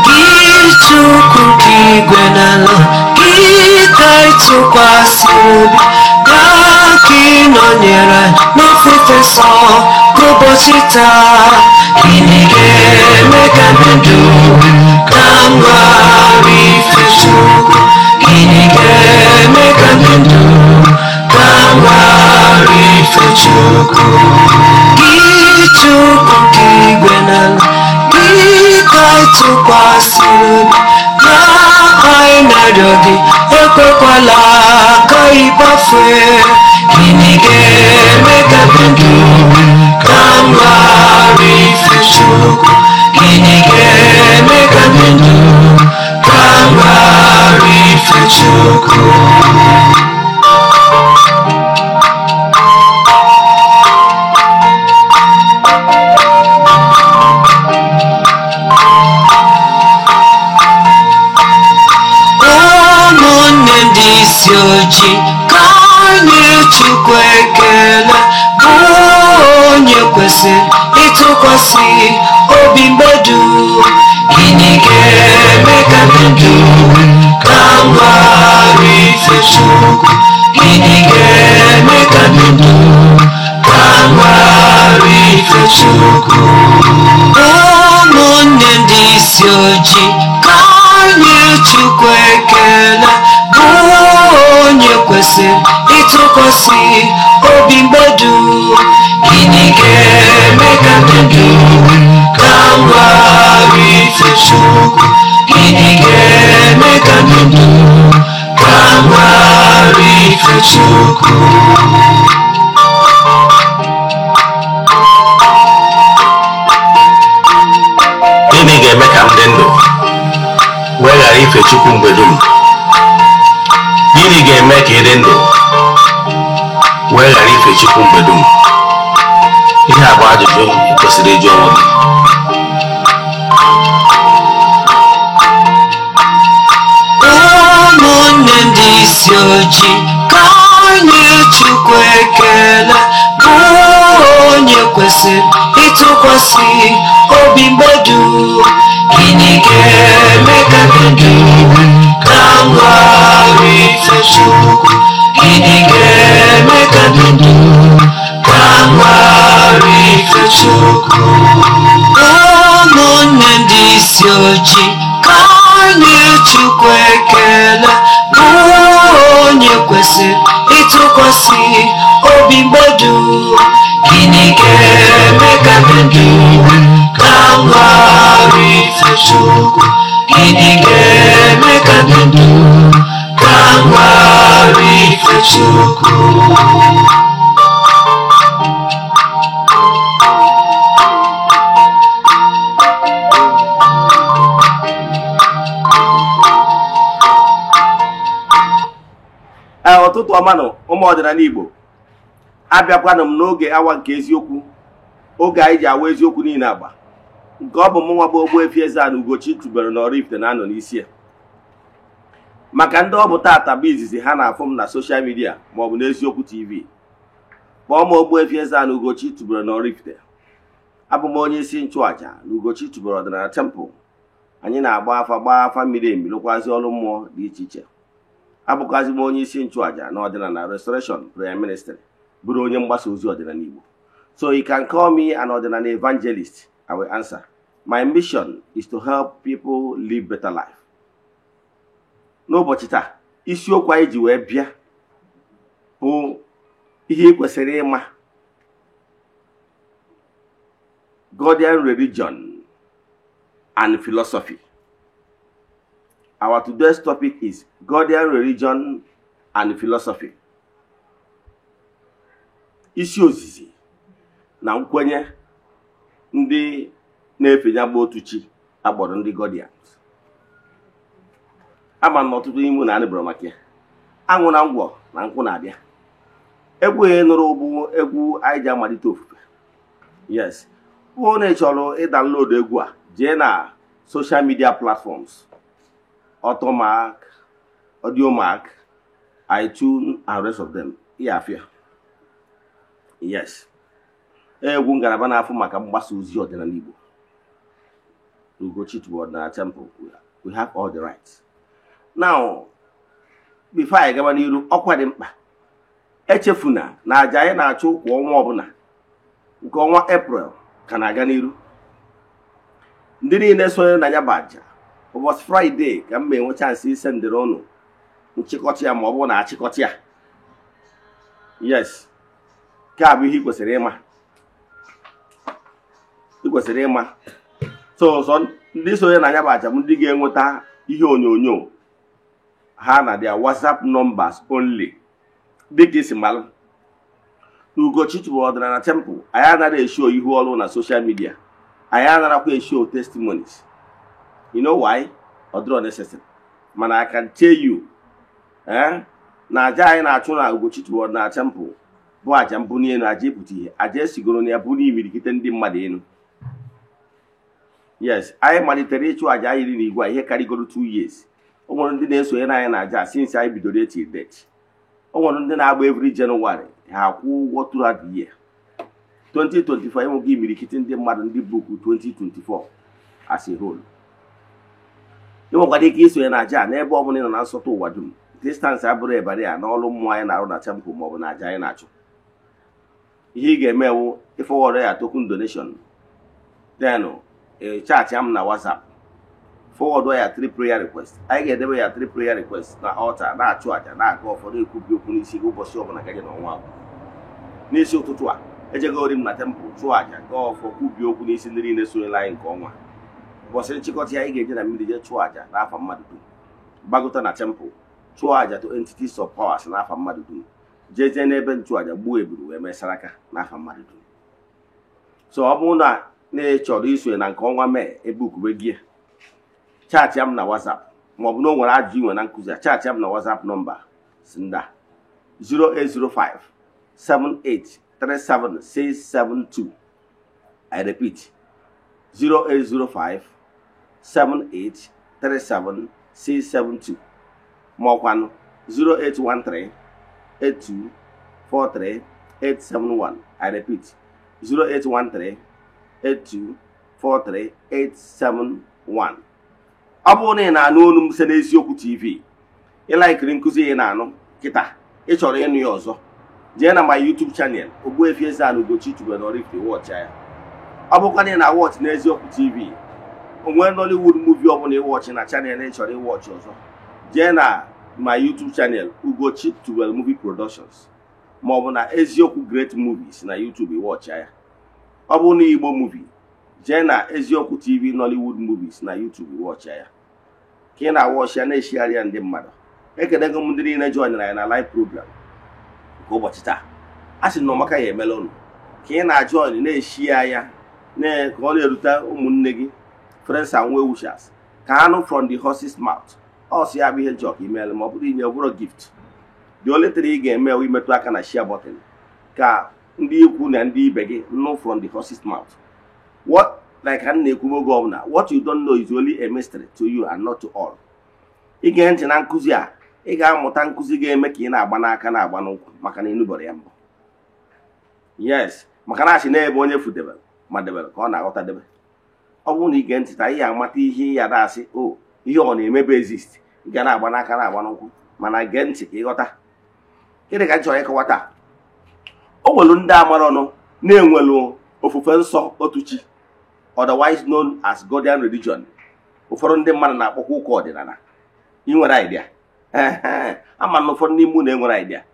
Gị Chukwu ka igwe n'ala, gị ka ịtụkwasịrị obi, gaa ka ị nọnyere n'ofufe nsọ ụbọchị taa. Gịnị ga-eme ka m ndụ ka m ghara ife Chukwu? Gịnị ga-eme ka m ndụ ka m ghara ife Chukwu? Gị Chukwu ka igwe n'ala, gị ka ịtụkwasịrị obi, gaa anyị na-arịọ gị, ekwekwala ka ị gbafee. Gịnị ga-eme ka m ndụ ka m ghara ife Chukwu? Gịnị ga-eme ka m ndụ ka m ghara ife Chukwu? Ụmụnne ndị isi ojii, ka anyị Chukwu ekele, bụ onye kwesịrị ịtụkwasị obi mgbe dum. Gịnị ga-eme ka m ndụ ka m ghara ife Chukwu? Gịnị ga-eme ka m ndụ ka m ghara ife Chukwu? Ụmụnne ndị isi ojii, ka anyị Chukwu ekele, bụ onye kwesịrị ịtụkwasị obi mgbe dum. Gịnị ga-eme ka m ndụ ka m ghara ife Chukwu? Gịnị ga-eme ka m ndụ ka m ghara ife Chukwu? Gịnị ga-eme ka m dị ndụ wee ghara ife Chukwu mgbe dum? Gịnị ga-eme ka ị dị ndụ wee ghara ife Chukwu mgbe dum? Ihe a bụ ajụjụ ị kwesịrị ịjụ onwe gị. Ụmụnne ndị isi ojii, ka anyị Chukwu ekele, bụ onye kwesịrị ịtụkwasị obi mgbe dum. Gịnị ga-eme ka m ndụ ka m ghara ife Chukwu? Gịnị ga-eme ka m ndụ ka m ghara ife Chukwu? Ụmụnne ndị isi ojii, ka anyị Chukwu ekele, bụ onye kwesịrị ịtụkwasị obi mgbe dum. Gịnị ga-eme ka m ndụ ka m ghara ife Chukwu? Gịnị ga-eme ka m ndụ ka m ghara ife Chukwu? Ee, ụtụtụ ọma nụ ụmụ ọdịnala Igbo. Abịakwanụ m n'oge awa nke eziokwu, oge anyị ji awa eziokwu niile agba, nke ọ bụ mụnwa bụ Ogbuefi Eze-Ana Ugochi tubelu na Oraifite na-anọ n'isi ya. Maka ndị ọ bụ tata bụ izizi ha na-afụ m na social media maọbụ n'Eziokwu TV, kpọọ m Ogbuefi Eze-Ana Ugochi tubelu na Oraifite. Abụ m onye isi nchụaja na Ugochi tubelu ọdịnala temple. Anyị na-agba afa, gbaa afa miri emi, lụkwazị ọrụ mmụọ dị iche iche. Abụkwazị m onye isi nchụaja na ọdịnala Restoration Prayer Ministry, bụrụ onye mgbasa ozi ọdịnala Igbo. So you can call me an ọdịnala evangelist, I will answer. My mission is to help people live better life. N'ụbọchị taa, isiokwu anyị ji wee bịa bụ ihe ị kwesịrị ịma: Godian religion and philosophy. Our today's topic is Godian religion and philosophy. Isi ozizi na nkwenye ndị na-efe ya bụ otu chi akpọrọ ndị Godians. Ama m ọtụtụ ime na anụbụrụ maka ya. Anwụ na ngwọ na nkwụ na-abịa. Egwu ị nụrụ bụ egwu anyị ji amalite ofufe. Yes, bụ na ị chọrọ ịdownload egwu a, jee na social media platforms, Automark, Audiomack, iTunes and rest of them. Ihe afịa, yes, egwu ngalaba na-afụ maka mgbasa ozi ọdịnala Igbo Ugochi Tubelu Ọdịnala Temple. We have all the rights. Now, before anyị gaba n'iru, ọkwa dị mkpa. Echefuna na aja anyị na-achụ kwa ọnwa ọbụla, nke ọnwa April ka na-aga n'iru. Ndị niile sonyere na ya bụ aja, ụbọchị Friday ka m ma enwe chance isendịrị ụnụ nchịkọta ya, ma ọ bụrụ na achịkọta ya. Yes, nke a bụ ihe ị kwesịrị ịma, ị kwesịrị ịma. So sọ ndị sonye na ya bụ aja bụ ndị ga-enweta ihe onyonyo ha na their WhatsApp numbers only. Dịka isi malụ, Ugochi Tubelu Ọdịnala Temple, anyị anaghị eshow ihu ọrụ na social media. Anyị anaghịkwa eshow testimonies. You know why? Ọ dịrọ necessary. Mana I can tell you, na aja anyị na-achụ na Ugochi Tubelu Ọdịnala Temple bụ aja mbunye elu, aja ịpụta ihe, aja esigoro na ya bụ n'imirikite ndị mmadụ elu. Yes, anyị malitere ịchụ aja anyị iri n'igwe a ihe karịgoro 2 years. O nwere ndị na-esonyere anyị na aja since anyị bidoro till date. O nwere ndị na-agba every January, ha akwụ ụgwọ throughout the year. 2024, enweghị imirikiti ndị mmadụ ndị book 2024 as a whole. Ị nwekwara ike isonye na aja n'ebe ọ bụla ị nọ na nsọtụ ụwa dum. Distance abụrụ ebara ya n'ọrụ mmụọ anyị na-arụ na temple maọbụ na aja anyị na-achụ. Ihe ị ga-eme wụ ịforward ya token donation, then chat am na WhatsApp, forward ya three prayer request. Anyị ga-edebe ya three prayer request na altar, na-achụ aja, na-aga ụfọdụ, ekwubi okwu n'isi gị ụbọchị ọbụla gaje n'ọnwa abụọ. N'isi ụtụtụ a, ejegori m na temple, chụọ aja, gaa ọfọ, kwubie okwu n'isi ndị niile sonyere anyị nke ọnwa. Ụbọchị nchịkọta ya, anyị ga-eje na mmiri jee chụọ aja n'afa mmadụ dum, gbagota na temple, chụọ aja to entities of powers n'afa mmadụ dum, jezie n'ebe nchụaja, gbuo eburu wee mesara aka n'afa mmadụ dum. So ọ bụrụ na na ị chọrọ isonye na nke ọnwa Mee, ebe ukube gị, chat m na WhatsApp, maọbụ na o nwere ajụjụ inwe na nkụzi a, chat m na WhatsApp nọmba si ndị a: 0805 7837672. I repeat, 0805 7837672, ma ọkwanụ 0813 8243 871. I repeat, 0813 8243 871. Ọ bụrụ na ị na-anụ olu m site n'Eziokwu TV, ịlikeri nkụzi ị na-anụ kịta, ị chọrọ ịnụ ya ọzọ, jee na my YouTube channel, Ogbuefi Eze-Ana Ugochi Tubelu Oraifite, watch ya. Ọ bụkwa na ị na-awatch n'Eziokwu TV, onwe Nollywood movie ọbụla ịwatch na channel ị chọrọ ịwatch ọzọ, jee na my YouTube channel, Ugochi Tubelu Movie Productions, maọbụ na Eziokwu Great Movies na YouTube, ịwatch ya. Ọ bụrụ na Igbo movie, jee na Eziokwu TV Nollywood Movies na YouTube, watch ya. Ka ị na-awatch ya, na-eshigharị ya ndị mmadụ. Ekenego m ndị niile joinere anyị na live program nke ụbọchị taa. A sị na ọmaka ya emela ụnụ. Ka ị na-ajoin, na-eshi ya ya ka ọ na-erute ụmụnne gị, friends and well wishers, ka ha nụ from the horse's mouth. Ọ sị ya bụ ihe njọ ka imeela, ma ọ bụrụ inye, ọ bụrụ gift. The only thing ị ga-eme bụ imetụ aka na share button ka ndị ikwu na ndị ibe gị nụ from the horse's mouth. What like a na-ekwu oge ọbụla, what you don't know is only a mystery to you and not to all. Ige ntị na nkụzi a, ị ga-amụta nkụzi ga-eme ka ị na-agba n'aka, na-agba n'ụkwụ, maka na ịnụbara ya mbụ. Yes, maka na asị n'ebe onye fudebere ma debere ka ọ na-aghọta debe. Ọ bụrụ na ige ntị taa, ị ga-amata ihe ya na-asị o ihe ọ na-emebe exist. Ị ga na-agba n'aka, na-agba n'ụkwụ. Mana gee ntị ka ịghọta. Gịnị ka m chọrọ ịkọwa taa? O nwere ndị amara ọnụ na-enwelu ofufe nsọ otu chi, otherwise known as Godian religion. Ụfọdụ ndị mmadụ na-akpọkwa ụka ọdịnala. Ị nwere idea? Ama na ụfọdụ n'ime unu enwere idea.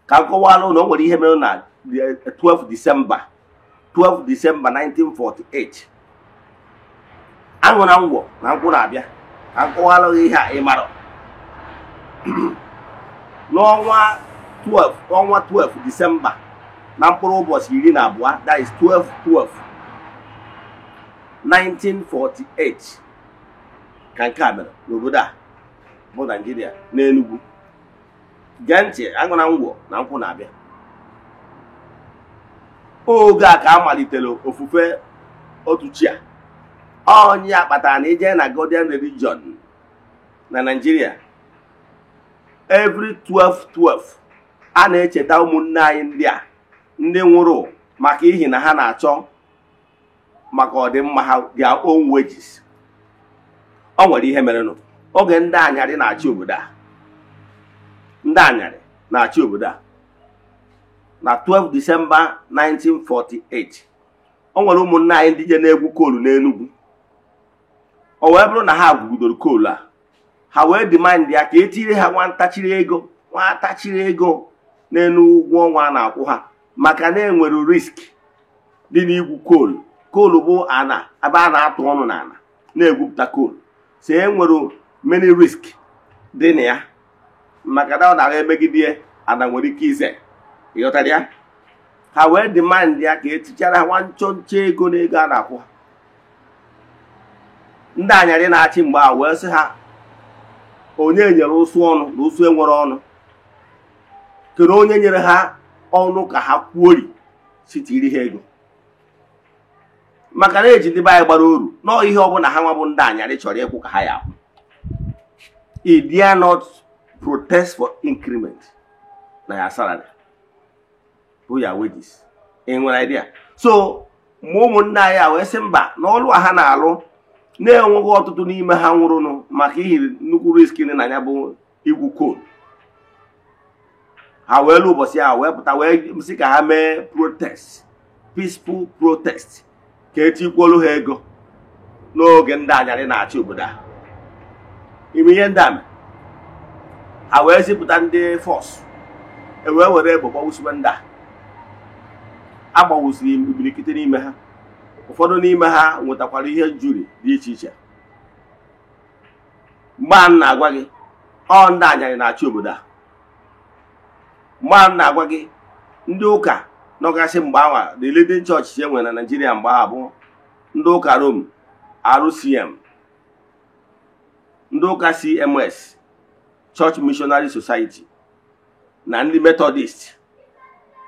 Ka m kọwalụ na o nwere ihe mere na 12 December, 12 December 1948. Aṅụ na ngwọ na nkwụ na-abịa. Ka m kọwalụ gị ihe a ị mara. N'ọnwa 12, ọnwa 12 December, na mkpụrụ ụbọchị 12, that is 12 12 1948, ka nke a mere n'obodo a bụ Naijiria, n'Enugu. Gee ntị, aṅụ na ngwọ na nkwụ na-abịa. Oge a ka a malitere ofufe otu chi a. Onye ya kpatara na ije na Godian religion na Naijiria. Every 12 12 a na-echeta ụmụnne anyị ndị a, ndị nwụrụ maka ihi na ha na-achọ maka ọdịmma ha, their own wages. O nwere ihe merenụ oge ndị anyarị na-achị obodo a. Ndị anyarị na-achị obodo a na 12 December 1948. O nwere ụmụnne anyị ndị je na-egwu coal n'Enugu. O wee bụrụ na ha gwugidoro coal a, ha wee demand ya ka etiri ha nwantachiri ego, nwatachiri ego n'elu ụgwọ ọnwa a na-akwụ ha, maka na enwere risk dị n'igwu coal. Coal bụ ana ebe a na-atụ ọnụ n'ala na-egwupụta coal, so e nwere many risk dị na ya, maka na ọ na emegide ana nwere ike ize. Ịghọtara ya? Ha wee demand ya ka etichara ha nwa nchọnchọ ego n'ego a na-akwụ ha. Ndị anyarị na-achị mgbe a wee sị ha, onye nyere ụsụ ọnụ na ụsụ enwere ọnụ? Kedu onye nyere ha ọnụ ka ha kwuori sitiri ha ego? Maka na eji ndị be anyị gbara oru nọọ, ihe ọbụla ha nwa bụ ndị anyarị chọrọ ịkwụ ka ha ya akwụ. I dare not protest for increment na ya salary bụ ya wages. Ị nwere idea? So mgbe ụmụnne anyị a wee sị mba na ọlụ a ha na-alụ, na-enweghị ọtụtụ n'ime ha nwụrụnụ maka ihi nnukwu risk dị na ya bụ igwu coal, ha wee lụ ụbọchị ahụ wee pụta wee sị ka ha mee protest, peaceful protest, ka etikwolu ha ego n'oge ndị anyarị na-achị obodo a. Ime ihe ndị a mere, ha wee zipụta ndị force, e wee were egbe gbawusiwe ndị a. Agbawusiri imirikiti n'ime ha. Ụfọdụ n'ime ha nwetakwara ihe injury dị iche iche. Mgbe a na-agwa gị, ọ ndị anyarị na-achị obodo a. Mgbe a na-agwa gị, ndị ụka nọgasị mgbe anwa, the leading church e nwere na Naịjirịa mgbe ahụ bụ ndị ụka Rome RCM, ndị ụka CMS, Church Missionary Society, na ndị Methodist.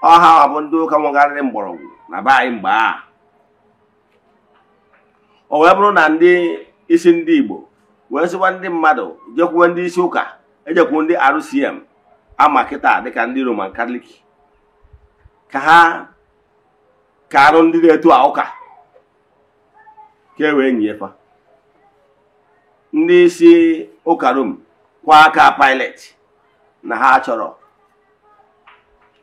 Ọha bụ ndị ụka nwegharịrị mgbọrọgwụ na be anyị mgbe a. O wee bụrụ na ndị isi ndị Igbo wee sịkwa ndị mmadụ jekwuwe ndị isi ụka, ejekwu ndị RCM ama kịta dịka ndị Roman Catholic, ka ha ka arụ ndị na-eto a ụka ka e wee nyie fa. Ndị isi ụka Rom kwa aka Pilate na ha chọrọ,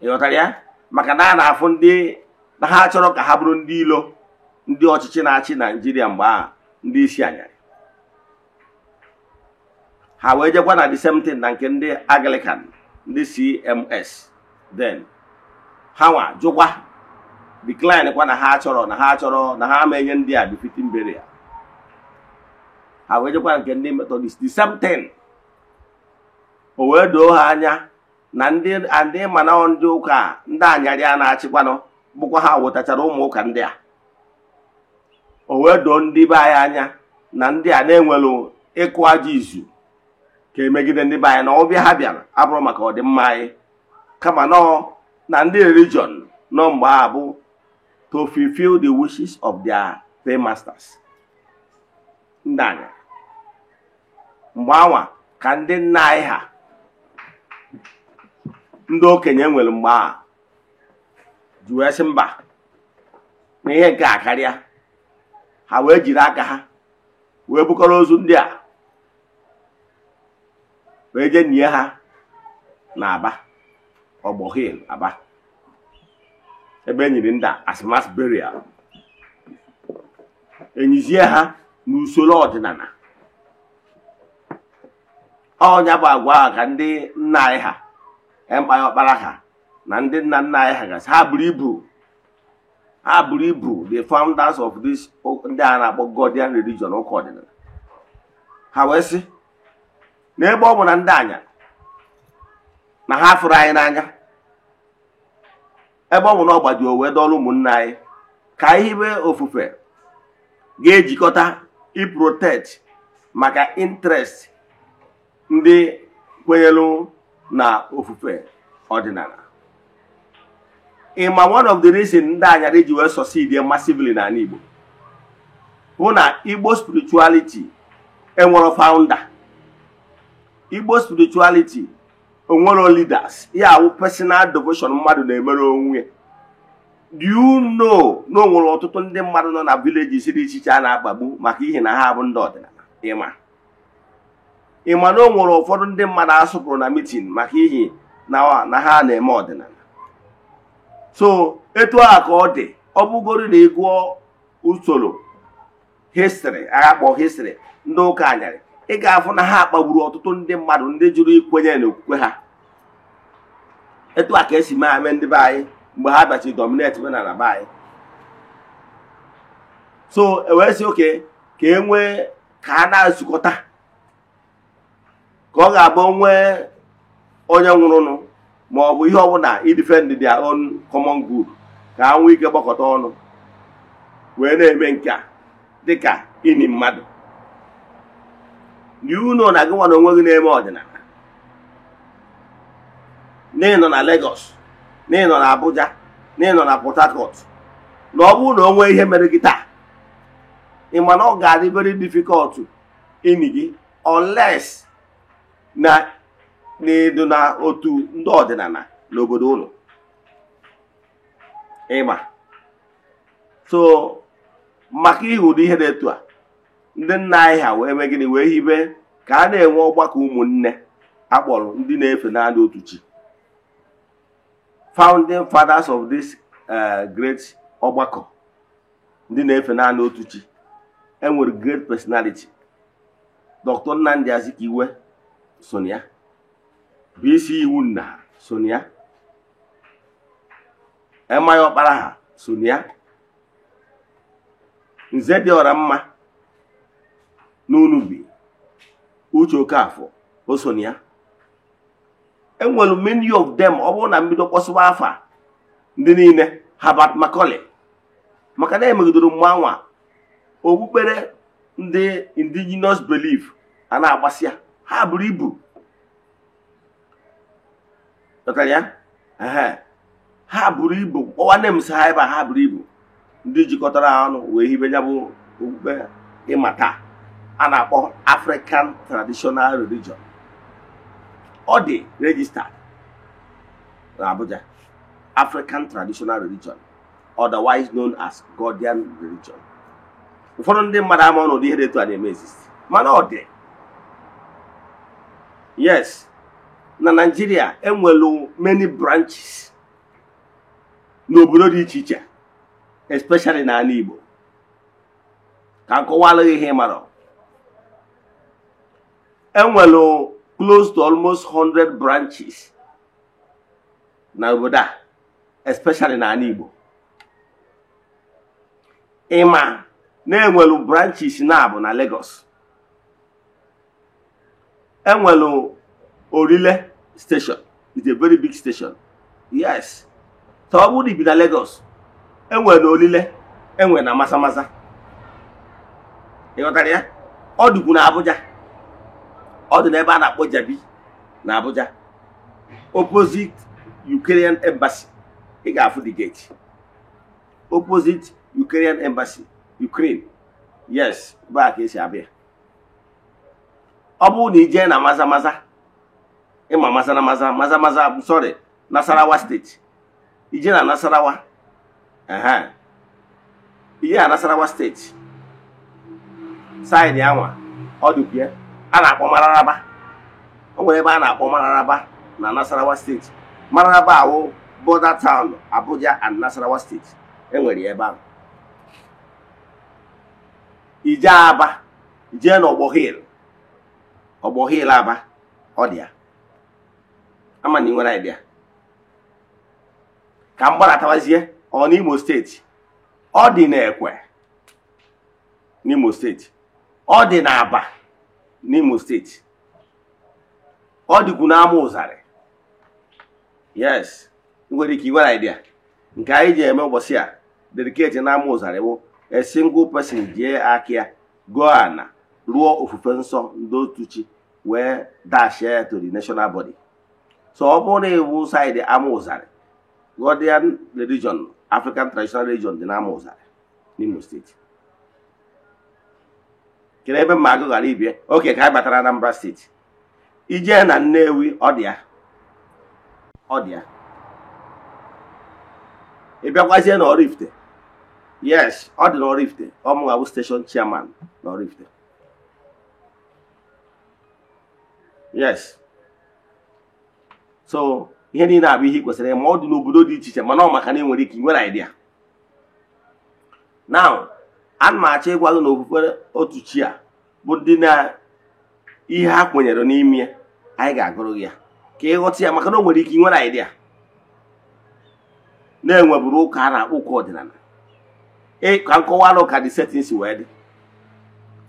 ịghọtara ya, maka na a na-afụ ndị na ha chọrọ ka ha bụrụ ndị ilo ndị ọchịchị na-achị Naijiria mgbe ahụ, ndị isi anyarị. Ha wee jekwa na the same thing na nke ndị Anglican, ndị CMS then. Ha nwa jụkwa, decline kwa, na ha chọrọ, na ha chọrọ na ha ama enye ndị a befitting burial. Ha wee jekwa nke ndị Methodist, the same thing. O wee doo ha anya na ndị mana ndị ụka ndị anyarị a na-achịkwanụ bụkwa ha wetachara ụmụ ụka ndị a. O wee doo ndị be anyị anya na ndị a na-enwelu ịkụ ajọ izu ka emegide ndị be anyị, na ọbịa ha bịara abụrụ maka ọdịmma anyị, kama nọọ na ndị religion nọ mgbe a bụ to fulfill the wishes of their paymasters, ndị anya. Mgbe anwa ka ndị nna anyị ha, ndị okenye nwere mgbe a ji wee sị mba na ihe nke a karịa. Ha wee jiri aka ha wee bukọrọ ozu ndị a wee jee nie ha na Aba, Ọgbọ Hill, Aba, ebe e nyiri ndị a as mass burial. Enyizie ha n'usoro ọdịnala. Ọnya bụ agwa ahụ ka ndị nna anyị ha, Empire Ọkpara ha na ndị nna nna anyị ha gasị, ha buru ibu, ha buru ibu, the founders of this ndị a na-akpọ Godian religion, ụka ọdịnala. Ha wee sị na ebe ọ bụ na ndị anya na ha fụrụ anyị n'anya, ebe ọ bụ na ọ gbajuo wee dọrọ ụmụnne anyị, ka anyị hibe ofufe ga-ejikọta iprotect maka interest ndị kwenyere na ofufe ọdịnala. Ịma, one of the reason ndị anyarị ji wee succeed massively n'ala Igbo bụ na Igbo spirituality enwero founder. Igbo spirituality Onwero leaders ya awụ personal devotion mmadụ na-emere onwe ya. Do you know na o nwere ọtụtụ ndị mmadụ nọ na villages dị iche iche a na-akpagbu maka ihe na ha bụ ndị ọdịnala? Ịma na o nwere ụfọdụ ndị mmadụ asụpụrụ na meeting maka ihe na ha na-eme ọdịnala. So etu a ka ọ dị. Ọ bụgoro na ịgụọ usoro history agha kpọ history ndị ụka anyarị, ị ga-afụ na ha kpagburu ọtụtụ ndị mmadụ ndị jụrụ ikwenye n'okwukwe ha. Etu a ka esi mee ame ndị be anyị mgbe ha bịachi dominate omenala be anyị. So ewee sị oke ka e nwee ka a na-ezukọta, ka ọ ga-abụ nwee onye nwụrụnụ ma ọ bụ ihe ọbụla idefend their own common good, ka ha nwee ike gbakọta ọnụ wee na-eme nke a dịka ini mmadụ. You know na gị nwa na onwe gị na-eme ọdịnala, na ị nọ na Lagos, na ị nọ na Abuja, na ị nọ na Port Harcourt, na ọ bụrụ na o nwee ihe mere gị taa, ị ma na ọ ga-adị very difficult ini gị unless na na-edo na otu ndị ọdịnala n'obodo ụlọ ịma. So maka ihe ụdị ihe dị etu a, ndị nna anyị ha wee mee gịnị? Wee hibe ka a na-enwe ọgbakọ ụmụnne akpọrọ ndị na-efe naanị otu chi. Founding fathers of this great ọgbakọ ndị na-efe naanị otu chi enwere great personality. Dr. Nnamdi Azikiwe so na ya, B.C. Iwunna ha so na ya, Emmanuel Ọkpara ha so na ya, Nze dị ọra mma n'Unubi, Uche Okafor o so na ya. Enwere many of them. Ọ bụrụ na mbido kpọsịwa afa ndị niile, Herbert Macaulay, maka na emegidere mgbanwa okpukpere ndị indigenous belief a na-agbasịa ha buru ibu. Ghọtara ya? Ehe, ha buru ibu. Kpọwa names ha ebe a, ha buru ibu. Ndị jikọtara ha ọnụ wee hibe ya bụ okpukpe ịmata a na-akpọ African Traditional Religion. Ọ dị registered na Abuja. African Traditional Religion, otherwise known as Godian Religion. Ụfọdụ ndị mmadụ ama ọnọdụ ihe dị etu a na-eme exist, mana ọ dị. Yes, na Nigeria enwelu many branches n'obodo dị iche iche, especially n'ala Igbo. Ka m kọwalụ gị ihe ị mara, enwelu close to almost 100 branches na obodo a, especially n'ala Igbo. Ịma na-enwelu branches na-abụ na Lagos. Enwelu Orile station. It's a very big station. Yes, so ọ bụrụ na ibi na Lagos, enwere na Orile, enwere na Mazamaza. Ị ghọtara ya? Ọ dịkwu na Abuja. Ọ dị n'ebe a na-akpọ Jabi na Abuja, opposite Ukrainian Embassy. Ị ga-afụ the gate, opposite Ukrainian Embassy, Ukraine. Yes, ebe a ka esi abịa. Ọ bụrụ na ị jee na Maza Maza, ịma Maza na Maza Maza Maza, sorry, Nasarawa State, ije na Nasarawa, ehe, ije na Nasarawa State side anwa, ọ dịkwa ya a na-akpọ Mararaba. O nwere ebe a na-akpọ Mararaba na Nasarawa State. Mararaba awụ border town Abuja and Nasarawa State. Enwere ya ebe ahụ. Ije Aba, ije n'Ọgbọ Hill, Ọgbọ Hill Aba, ọ dị ya. Ama na ị nwere idea. Ka m gbaratawazie ọ n'Imo State, ọ dị n'Ekwe n'Imo State, ọ dị n'Aba n'Imo State, ọ dịkwu n'Ama Ụzarị. Yes, ị nwere ike ị nwere idea. Nke anyị ji eme ụbọchị a dedicate n'Ama Ụzarị bụ a single person jee aka ya gụọ ana rụọ ofufe nsọ ndị otu chi wee dash ya to the national body. So ọ bụrụ na iwu side Ama Ụzarị, Godian Religion, African Traditional Religion dị n'Ama Ụzarị n'Imo State. Kedu ebe mma agụ ghara ibie oke ka anyị batara Anambra State? Ijee na Nnewi, ọ dị ya. Ọ dị ya. Ị bịakwazie na Oraifite, yes, ọ dị na Oraifite. Ọ mụnwa bụ station chairman na Oraifite. Yes, so ihe niile abụ ihe ị kwesịrị ịma. Ọ dị n'obodo dị iche iche, mana ọ maka na ị nwere ike ị nwere idea. Now, ana m achọ ịgwa gị na ofufe otu chi a bụ ndị na ihe ha kwenyere n'ime ya, anyị ga-agụrụ gị ya ka ị ghọta ya, maka na o nwere ike ị nwere idea na-enweburu ụka a na-akpọ ụka ọdịnala. Ka nkọwara ụka dị settings wee dị.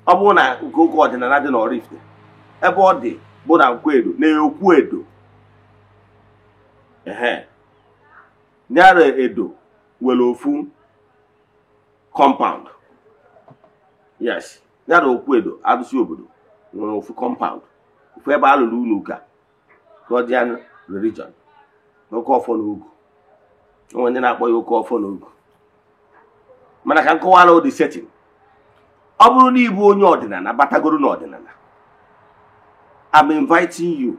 Ọ bụrụ na nke ụka ọdịnala dị n'Oraifite, ebe ọ dị bụ na Nkwo-Edo, na-ekwu Edo, ehe, nyara Edo nwere ofu compound. Yes, nyara okwu Edo arụsị obodo nwere ofu compound, ofu ebe a lụrụ ụlọ ụka Godian religion n'oke ọfọ na ogu. Onwe ndị na-akpọ ya oke ọfọ na ogu, mana ka nkọwara ụdị setting. Ọ bụrụ na ịbụ onye ọdịnala batagoro n'ọdịnala, I'm inviting you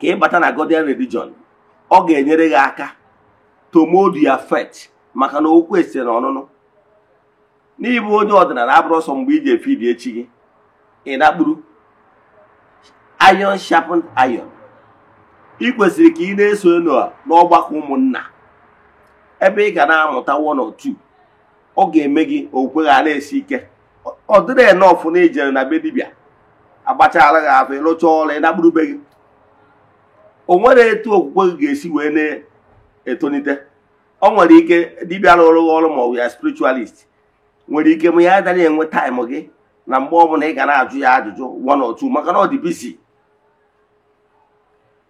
ka ị bata na Godian religion. Ọ ga-enyere gị aka to mold your faith, maka na okwu esere n'ọnụnụ. N'ịbụ onye ọdịnala abụrụ ọsọ mgbe ị ji efe idi echi gị ị nakpuru. Iron sharpened iron. Ị kwesịrị ka ị na-eso n'ọgbakọ ụmụnna ebe ị ga na-amụta one or two. Ọ ga-eme gị okwukwe ga na-esi ike. Ọ dịrị enough na ijere na be dibịa agbachala gị afọ, ịlụcha ọrụ, ị nakpurube gị. O nwere etu okwukwe gị ga-esi wee na-etonite. Ọ nwere ike dibịa rụrụ gị ọrụ ma ọ bụ ya spiritualist nwere ike ma ya agaghị enwe time gị na mgbe ọbụla ị ga na-ajụ ya ajụjụ one or two, maka na ọ dị busy.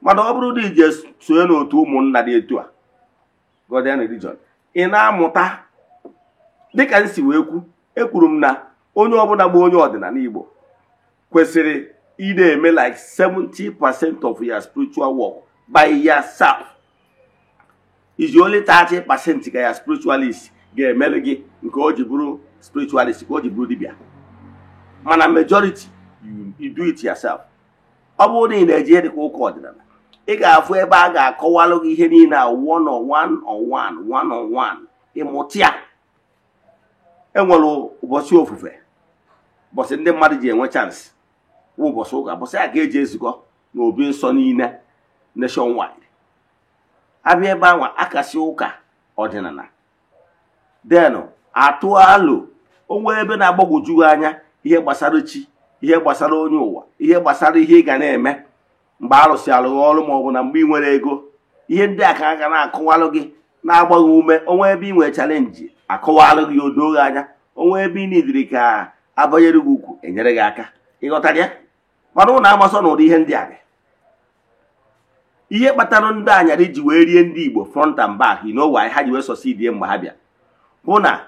Mana ọ bụrụ na ije sonye n'otu ụmụnna dị etu a, Godian religion, ị na-amụta. Dịka m si wee kwu, ekwuru m na onye ọbụla bụ onye ọdịnala Igbo kwesịrị ị na-eme like 70% of your spiritual work by yourself. Is only 30% ka ya spiritualist ga-emere gị, nke o ji bụrụ spiritualist, ka o ji bụrụ dibịa, mana majority you do it yourself. Ọ bụrụ na ị na-eje ihe dịka ụka ọdịnala, ị ga-afụ ebe a ga-akọwalụ gị ihe niile a one on one on one, one on one, ịmụta ya. Enwere ụbọchị ofufe, ụbọchị ndị mmadụ ji enwe chance wụ ụbọchị ụka, ụbọchị a ga-eji ezukọ n'obi nsọ niile nationwide. Abịa ebe ahụ, akasị ụka ọdịnala, denụ atụ alụ onwe ebe na-agbagwoju gị anya, ihe gbasara chi, ihe gbasara onye ụwa, ihe gbasara ihe ị ga na-eme mgbe arụsị alụghị ọrụ, ma ọ bụ na mgbe ị nwere ego. Ihe ndị a ka a ga na-akọwalụ gị, na-agbaghị ume. Onwe ebe ị nwere challenge, akọwalụ gị, odo gị anya. Onwe ebe ị nidiri ka abanyere gị ukwu, enyere gị aka ịghọtara ya. Mana ụlọ amasọ na ụdị ihe ndị a dị ihe kpatara ndị anyarị ji wee rie ndị Igbo front and back. You know why ha ji wee succeed mgbe ha bịa? Bụ na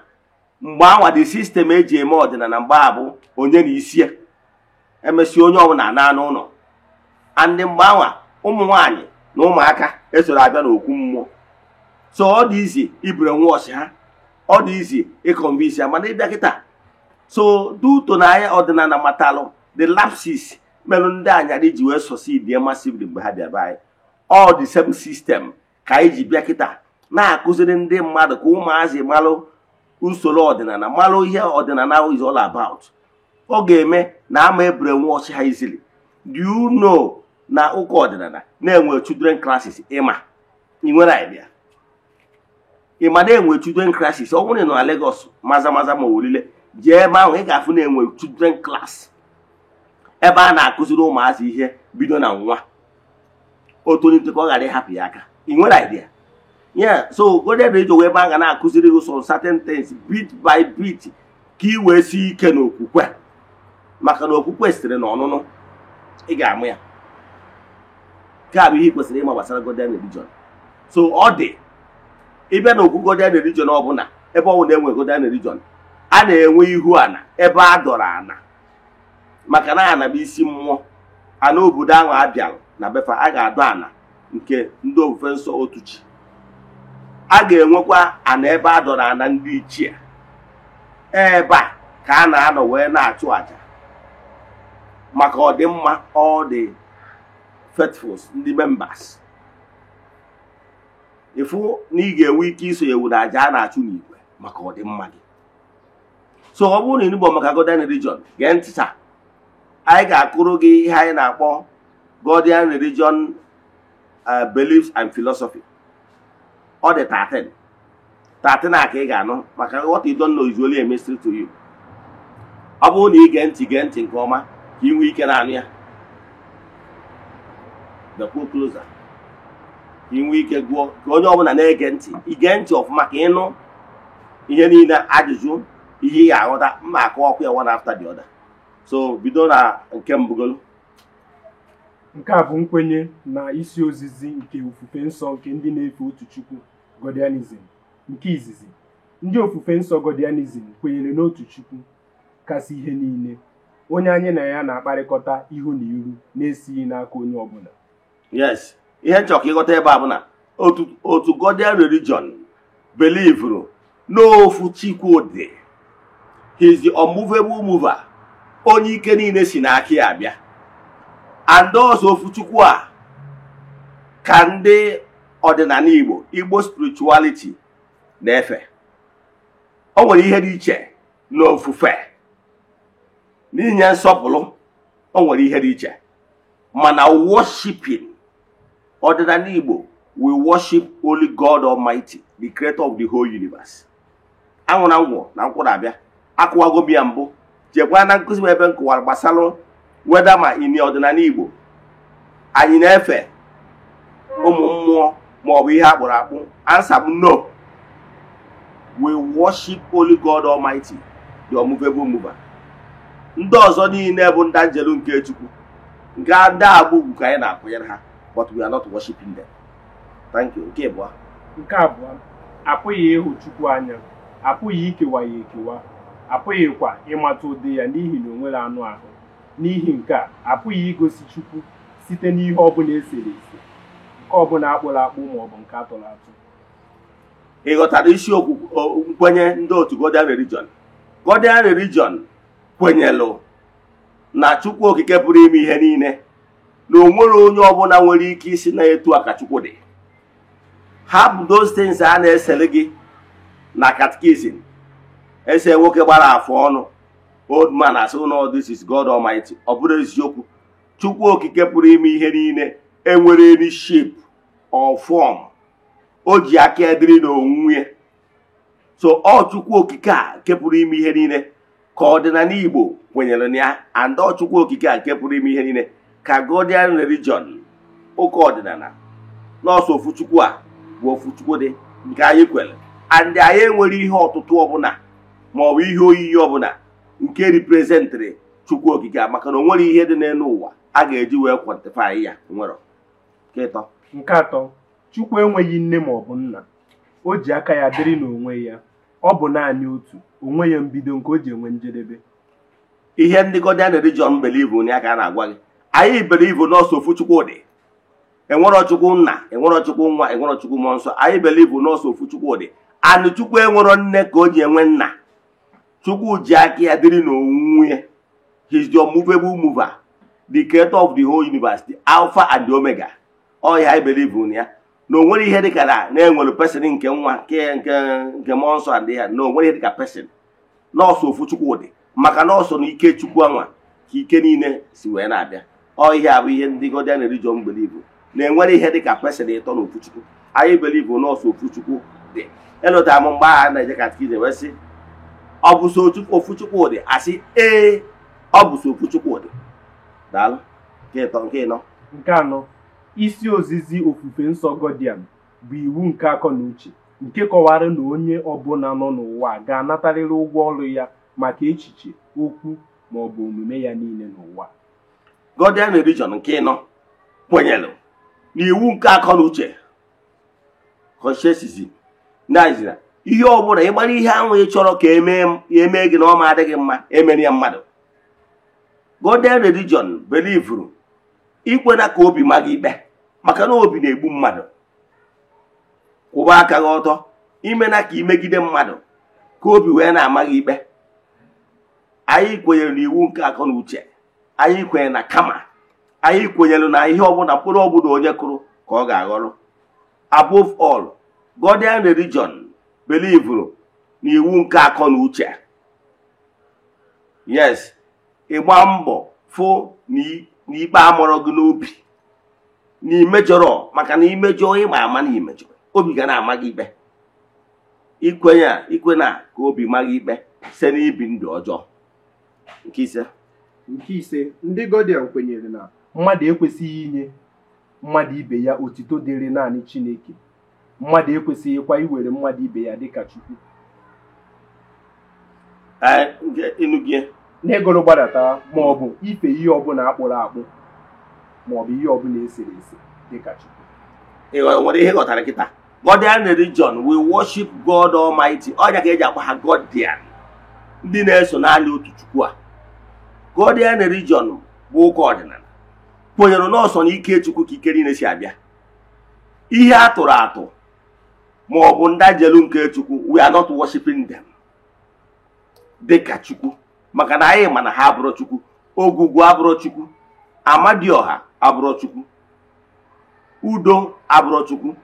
mgbe anwa, the system eji eme ọdịnala mgbe a bụ onye na isi ya, emesi onye ọbụla na anụ ụlọ. And mgbe anwa, ụmụ nwaanyị na ụmụaka esoro abịa n'okwu mmụọ, so ọ dị izi ibere nwaọchị ha, ọ dị izi ịconvince ya. Mana ịbịa kịta, so duto na anya ọdịnala matalụ the lapses merụ ndị anyarị ji wee succeed massively mgbe ha bịa be anyị. All the same system ka anyị ji bịa kịta na-akụziri ndị mmadụ ka ụmụazị malụ usoro ọdịnala, malụ ihe ọdịnala is all about. Ọ ga-eme na ama ebere nwaọchị ha easily. Do you know na ụka ọdịnala na-enwe children classes? Ịma ị nwere idea? Ị ma na-enwe children classes? Ọ bụrụ na ị nọ na Lagos, maza maza ma olile, jee ebe ahụ, ị ga-afụ na-enwe children class, ebe a na-akụziri ụmụazị ihe bido na nwa o tolite ka ọ ghara ịhapụ ya aka. Ị nwere idea? Yeah, so Godian religion wee ebe a ga na-akụziri gị some certain things bit by bit ka ị wee sie ike n'okwukwe, maka na okwukwe sitere n'ọnụnụ, ị ga-amụ ya. Nke a bụ ihe ị kwesịrị ịma gbasara Godian religion. So ọ dị ịbịa n'okwu Godian religion ọbụla, ebe ọ bụla enwe Godian religion, a na-enwe ihu ana ebe a dọrọ ana, maka na ana bụ isi mmụọ ana obodo ahụ. Abịara na befa, a ga-adọ ana nke ndị ofufe nsọ otu chi. A ga-enwekwa ana ebe a dọrọ ana ndị ichie. Ebe a ka a na-anọ wee na-achụ àjà maka ọdịmma all the faithfuls, ndị members. Ịfụ na ị ga-enwe ike isonyewu na aja a na-achụ n'igwe maka ọdịmma gị. So ọ bụrụ na ịnụbọ maka Godian Religion, gee ntị taa. Anyị ga-akụrụ gị ihe anyị na-akpọ Godian Religion beliefs and philosophy. Ọ dị 13 13 a ka ị ga-anụ, maka what you don't know is only a mystery to you. Ọ bụrụ na ị gee ntị, gee ntị nke ọma ka ị nwee ike na-anụ ya. Bịakwuo closer ka ị nwee ike gụọ, ka onye ọbụla na-ege ntị ige ntị ọfụma ka ị nụ ihe niile, ajụjụ ihe ị ga-aghọta mma akọwakwa ya one after the other. So bido na nke mbụgolu. Nke a bụ nkwenye na isi ozizi nke ofufe nsọ nke ndị na-efe otu Chukwu, Godianism. Nke izizi, ndị ofufe nsọ Godianism kwenyere n'otu Chukwu kasị ihe niile, onye anyị na ya na-akparịkọta ihu na ihu na-esighị n'aka onye ọbụla. Yes, ihe nchọ ka ịghọta ebe a bụ na otu Godian Religion believeru n'ofu Chukwu dị. He is the unmovable mover, onye ike niile si n'aka ya abịa. And also ofu Chukwu a ka ndị ọdịnala Igbo, Igbo spirituality na-efe. O nwere ihe dị iche n'ofufe n'inye nsọpụrụ, o nwere ihe dị iche, mana worshiping, ọdịnala Igbo, we worship only God Almighty, the creator of the whole universe. Anwụ na ngwọ na nkwụ na-abịa akụwago m ya mbụ. Jekwa na nkụzi m ebe m kụwara gbasara weda ma ini ọdịnala Igbo anyị na-efe ụmụ mmụọ maọbụ ihe akpụrụ akpụ. Answer m, no, we worship only God Almighty, the unmovable mover. Ndị ọzọ niile bụ ndị anjelu nke Chukwu, nke ndị agba ugwu ka anyị na-akwanyere ha, but we are not worshiping them. Thank you. Nke abụọ. Nke abụọ, apụghị ịhụ Chukwu anya, apụghị ikewa ya ekewa, apụghịkwa ịmata ụdị ya n'ihi na o nwere anụ ahụ. N'ihi nke a, apụghị igosi Chukwu site n'ihe ọbụla esere ese, nke ọbụla akpụrụ akpụ maọbụ nke atụrụ atụ. Ị ghọtara isiokwu nkwenye ndị otu Godian Religion? Godian Religion kwenyelụ na Chukwu Okike pụrụ ime ihe niile, na o nwere onye ọbụla nwere ike isi na etu a ka Chukwu dị. Hapụ those things a na-esere gị na catechism, ese nwoke gbara afọ ọnụ, old man, asị no, this is God Almighty. Ọ bụrụ eziokwu, Chukwu Okike pụrụ ime ihe niile enwere any shape or form, o ji aka ediri n'onwe ya. So ọ Chukwu Okike a nke pụrụ ime ihe niile ka ọdịnala Igbo kwenyere na ya, and ọ Chukwu Okike a nke pụrụ ime ihe niile ka Godian Religion, ụka ọdịnala, nọọsụ ofu Chukwu a bụ ofu Chukwu dị nke anyị kwere. And anyị enwere ihe ọtụtụ ọbụla maọbụ ihe oyiyi ọbụla nke representịrị Chukwu Okike a, maka na o nwere ihe dị n'elu ụwa a ga-eji wee quantify ya. Nwere nke ịtọ. Nke atọ, Chukwu enweghị nne maọbụ nna, o ji aka ya dịrị n'onwe ya, ọ bụ naanị otu, o nweghị mbido nke o ji enwe njedebe. Ihe ndị Godian Religion believe na ya ka a na-agwa gị. Anyị believe nọọsụ ofu Chukwu dị. Enwerọ Chukwu nna, enwerọ Chukwu nwa, enwerọ Chukwu mmụọ nsọ. Anyị believe nọọsụ ofu Chukwu dị, and Chukwu enwerọ nne ka o ji enwe nna. Chukwu ji aka ya dịrị n'onwe ya. He is the unmovable mover, the creator of the whole universe, the alpha and the omega. Ọ ya anyị believe na ya, na o nwere ihe dịka na na-enwere person nke nwa, nke mmụọ nsọ and ya, na o nwere ihe dịka person. Nọọsụ ofu Chukwu dị, maka nọọsụ na ike Chukwu anwa ka ike niile si wee na-abịa. Ọ ihe a bụ ihe ndị Godian Religion believe, na enwere ihe dịka person ịtọ na ofu Chukwu. Anyị believe nọọsụ ofu Chukwu dị. Elotara m mgbe agha na-eje catechism wee sị, ọ bụ so ofu Chukwu dị? Asị ee, ọ bụ so ofu Chukwu dị. Daalụ. Nke ịtọ, nke ịnọ. Nke anọ, isi ozizi ofufe nsọ Godian bụ iwu nke akọ na uche nke kọwara na onye ọbụla nọ n'ụwa ga-anatarịrị ụgwọ ọrụ ya maka echiche, okwu maọbụ omume ya niile n'ụwa. Godian Religion nke ịnọ kwenyere na iwu nke akọ na uche, consciencism, na ihe ọbụla ịgbara ihe ahụ ị chọrọ ka emee gị na ọ ma adịghị mma, emere ya mmadụ. Godian Religion belivuru ikwena ka obi ma gị ikpe, maka na obi na-egbu mmadụ. Kwụba aka gị ọtọ, imena ka imegide mmadụ ka obi wee na-ama gị ikpe. Anyị kwenyere n'iwu nke akọ na uche, anyị kwenyere na kama, anyị kwenyere na ihe ọbụla, mkpụrụ ọbụla onye kụrụ ka ọ ga-aghọrọ. Above all Godian religion believeru na iwu nke akọ na uche. Yes, ịgba mbọ fụ na ikpe amụrụ gị n'obi na imejọrọ, maka na imejọ ịma ama na imejọ, obi ga na-ama gị ikpe. Ikwenye ikwe na ka obi ma gị ikpe site n'ibi ndụ ọjọọ. Nke ise. Nke ise, ndị Godian kwenyere na mmadụ ekwesịghị inye mmadụ ibe ya otito dịrị naanị Chineke. Mmadụ ekwesịghịkwa iwere mmadụ ibe ya dịka Chukwu. N'ịgụrụ gbadata ma ọ bụ ife ihe ọbụla akpụrụ akpụ ma ọ bụ ihe ọbụla esere ese dịka Chukwu. Nwere ihe ghọtara kịta. Godian religion, we worship God Almighty. Ọnya ka eji akpọ ha Godian, ndị na-eso naanị otu Chukwu a. Godian religion bụ ụka ọdịnala kwenyere n'ọsọ na ike Chukwu ka ike niile si abịa. Ihe a tụrụ atụ ma ọ bụ ndajelu nke Chukwu, we are not worshiping them dịka Chukwu, maka na anyị ma na ha abụrụ Chukwu. Ogwugwu abụrụ Chukwu, Amadioha abụrụ Chukwu, Udo abụrụ Chukwu.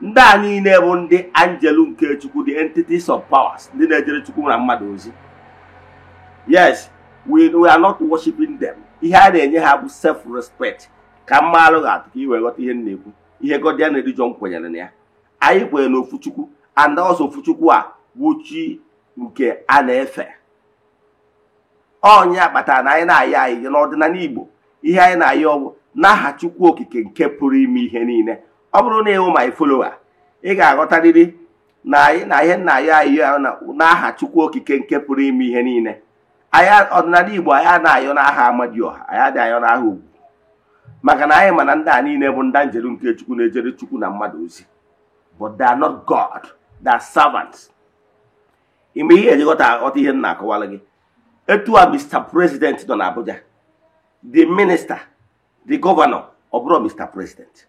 Ndị a niile bụ ndị anjelu nke Chukwu, the entities of powers, ndị na-ejere Chukwu na mmadụ ozi. Yes, we are not worshiping them. Ihe a na-enye ha bụ self-respect. Ka mma alụ ga-atụ ka i wee ghọta ihe m na-ekwu. Ihe Godian religion kwenyere na ya, anyị kwenyere n'ofu Chukwu, and also ofu Chukwu a bụ chi nke a na-efe. Ọnya kpatara na anyị na-ayọ anyị n'ọdịnala Igbo, ihe anyị na-ayọ bụ n'aha Chukwu Okike nke pụrụ ime ihe niile. Ọ bụrụ na ịhụ my follower, ị ga-aghọtarịrị na anyị na ihe nna ayọ ayọ n'aha Chukwu Okike nke pụrụ ime ihe niile. Anyị ọdịnala Igbo, anyị na-ayọ n'aha Amadioha, anyị adịghị ayọ n'aha Ogwu, maka na anyị ma na ndị a niile bụ ndị njelu nke Chukwu na-ejere Chukwu na mmadụ ozi. But they are not God, they are servants. Ime ihe ejighọta aghọta ihe m na-akọwara gị. Etu a Mr. President nọ n'Abuja, the minister, the governor, ọ bụrụ Mr. President,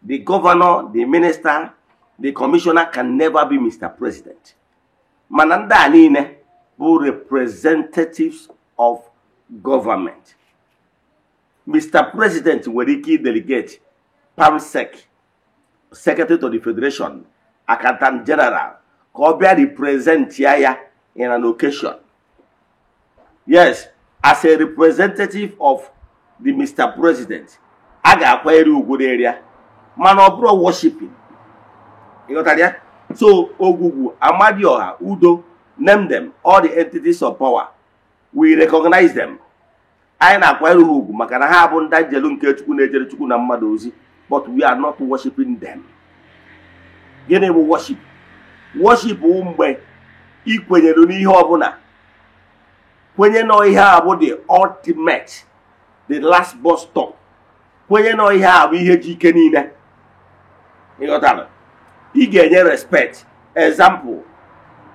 the governor, the minister, the commissioner can never be Mr. President. Mana ndị a niile bụ representatives of government. Mr. President nwere ike delegate PAMSEC, Secretary to the Federation, Accountant General, ka ọ bịa represent ya in an occasion. Yes, as a representative of the Mr. President, a ga-akwanyere ugwu n'eria, mana ọ bụrụ worshiping. Ịghọtara ya? So Ogwugwu, Amadioha, Udo, name them, all the entities of power, we recognize them. Anyị na-akwanyere ha ugwu maka na ha bụ ndị njelu nke Chukwu na-ejere Chukwu na mmadụ ozi, but we are not worshiping them. Gịnị bụ worship? Worship bụ mgbe ị kwenyere n'ihe ọbụla, kwenye na ihe a bụ the ultimate, the last bus stop, kwenye na ihe a bụ ihe ji ike niile. Ịghọtara? Ị ga-enye respect. Example,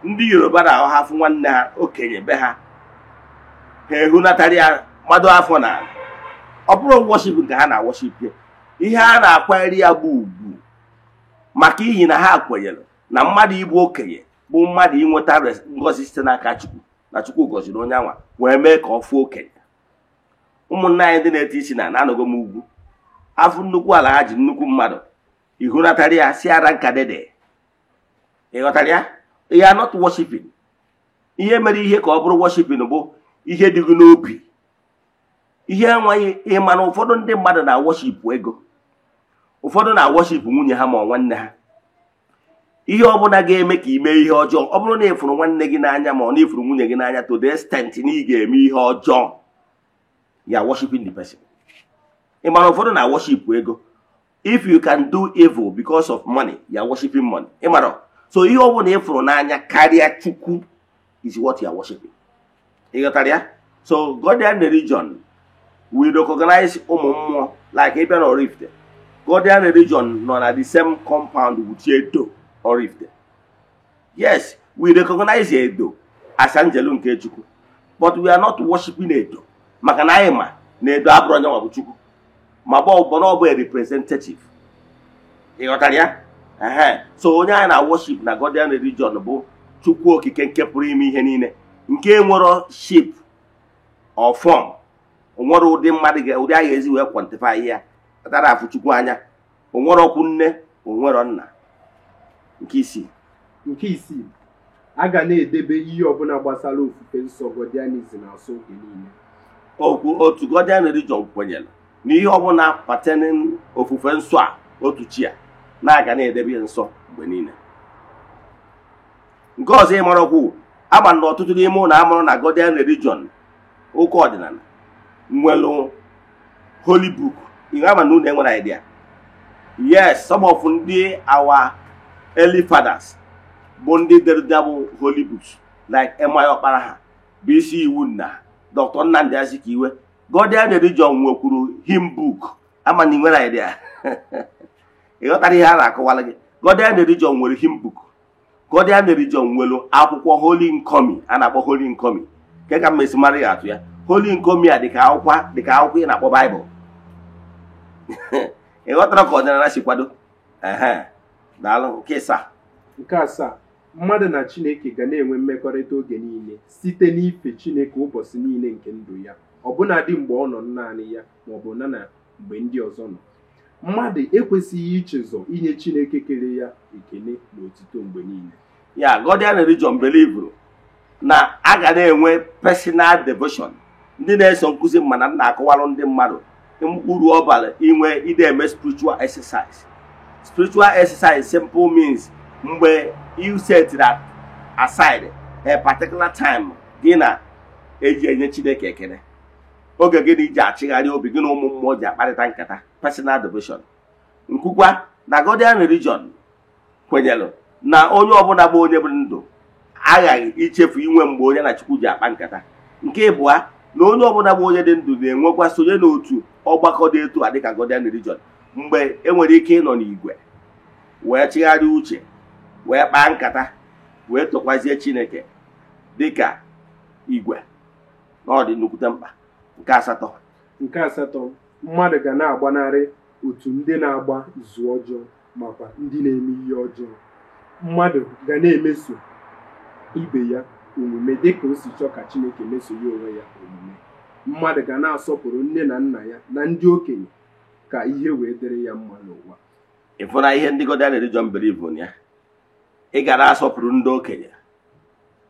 ndị Yoruba na-ahụ ha afụ nwanne ha okenye be ha, ha ehunatara ya mmadụ afọ na ọ bụrụ worship nke ha na-worship ya. Ihe a na-akwanyere ya bụ ugwu, maka ihi na ha kwenyere na mmadụ ịbụ okenye bụ mmadụ inweta ngọzi site n'aka Chukwu, na Chukwu gọziri onye anwa wee mee ka ọ fụọ okenye. Ụmụnne anyị ndị na-ete isi na na-anọgo m ugwu afụ nnukwu ala ha ji nnukwu mmadụ, ihunatara ya si ara nka dede. Ịghọtara ya? You are not worshiping. Ihe mere ihe ka ọ bụrụ worshiping bụ ihe dị gị n'obi. Ihe enweghị ịma na ụfọdụ ndị mmadụ na-worship ego, ụfọdụ na-worship nwunye ha ma ọ nwanne ha. Ihe ọbụla ga-eme ka ime ihe ọjọọ, ọ bụrụ na ịfụrụ nwanne gị n'anya ma ọ na ịfụrụ nwunye gị n'anya to the extent na ị ga-eme ihe ọjọọ, you are worshiping the person. Ị mara ụfọdụ na-worship ego. If you can do evil because of money, you are worshiping money. Ị mara? So ihe ọbụla ị fụrụ n'anya karịa Chukwu is what you are worshiping. Ị ghọtara ya? So Godian religion, we recognize ụmụ mmụọ, like ịbịa na Oraifite. Godian religion nọ na the same compound with Edo Oraifite. Yes, we recognize Edo as angelu nke Chukwu, but we are not worshiping Edo, maka na anyị ma na Edo abụrụ onye nwa bụ Chukwu, ma bụ na ọ bụ a representative. Ị ghọtara ya? Ehe. So onye anyị na worship na Godian religion bụ Chukwu Okike nke pụrụ ime ihe niile, nke nwere shape or form, onwere ụdị mmadụ ụdị agha ezi wee quantify ya tara afụ Chukwu anya, onwere ọkwụ nne, onwere nna. Nke isii. Nke isii, a ga na-edebe ihe ọbụla gbasara ofufe nsọ Godianism asọ oge niile. Okwu otu Godian religion kwenyere na ihe ọbụla pertaining ofufe nsọ a, otu chi a, na-aga na-edebe ya nsọ mgbe niile. Nke ọzọ, ịmarakwu ama na ọtụtụ n'ime ụlọ amụrụ na Godian religion, ụka ọdịnala, nwere holy book. Ihe ama na unu enwere idea. Yes, some of ndị our early fathers bụ ndị dere bụ holy books, like M.I. Ọkpara ha bụ isi iwu na Dr. Nnamdi Azikiwe. Godian religion nwekwuru hymn book. Ama na ị nwere idea, ị ghọtara ihe a na-akọwara gị. Godian religion nwere hymn book. Godian religion nwere akwụkwọ holy nkomi a na-akpọ holy nkomi. Nke ka mmesi mara ya atụ ya, holy nkomi a dịka akwụkwọ ị na-akpọ Baịbụl. Ị ghọtara ka ọdịnala si kwado? Ehe, daalụ. Nke ịsaa. Nke asaa, mmadụ na Chineke ga na-enwe mmekọrịta oge niile site n'ife Chineke ụbọchị niile nke ndụ ya, ọbụnadị mgbe ọ nọ naanị ya maọbụ na mgbe ndị ọzọ nọ. Mmadụ ekwesịghị ichezọ inye Chineke kere ya ekele na otito mgbe niile. Ya, Godian religion believe na a ga na-enwe personal devotion. Ndị na-eso nkụzi mana m na-akọwarụ ndị mmadụ uru ọ bara inwe ide eme spiritual exercise. Spiritual exercise simple means mgbe you set that aside a particular time gị na eji enye Chineke ekele, oge gị na iji achịgharị obi gị na ụmụ mmụọ ji akparịta nkata, personal devotion. Nkwukwa na Godian religion kwenyere na onye ọbụla bụ onye bụ ndụ aghaghị ichefu inwe mgbe onye na Chukwu ji akpa nkata. Nke ịbụa, na onye ọbụla bụ onye dị ndụ na-enwekwa sonye n'otu ọgbakọ dị etu a dịka Godian religion, mgbe enwere ike ịnọ n'igwe wee chigharịa uche, wee kpaa nkata, wee tụkwazie Chineke dịka igwe, na ọ dị nnukwute mkpa. Nke asatọ. Nke asatọ, mmadụ ga na-agbanarị otu ndị na-agba izu ọjọọ makwa ndị na-eme ihe ọjọọ. Mmadụ ga na-emeso ibe ya omume dịka o si chọọ ka Chineke meso ya onwe ya omume. Mmadụ ga na-asọpụrụ nne na nna ya na ndị okenye ka ihe wee dịrị ya mma n'ụwa. Ịfụna ihe ndị Godian religion believe na ya, ị ga na-asọpụrụ ndị okenye.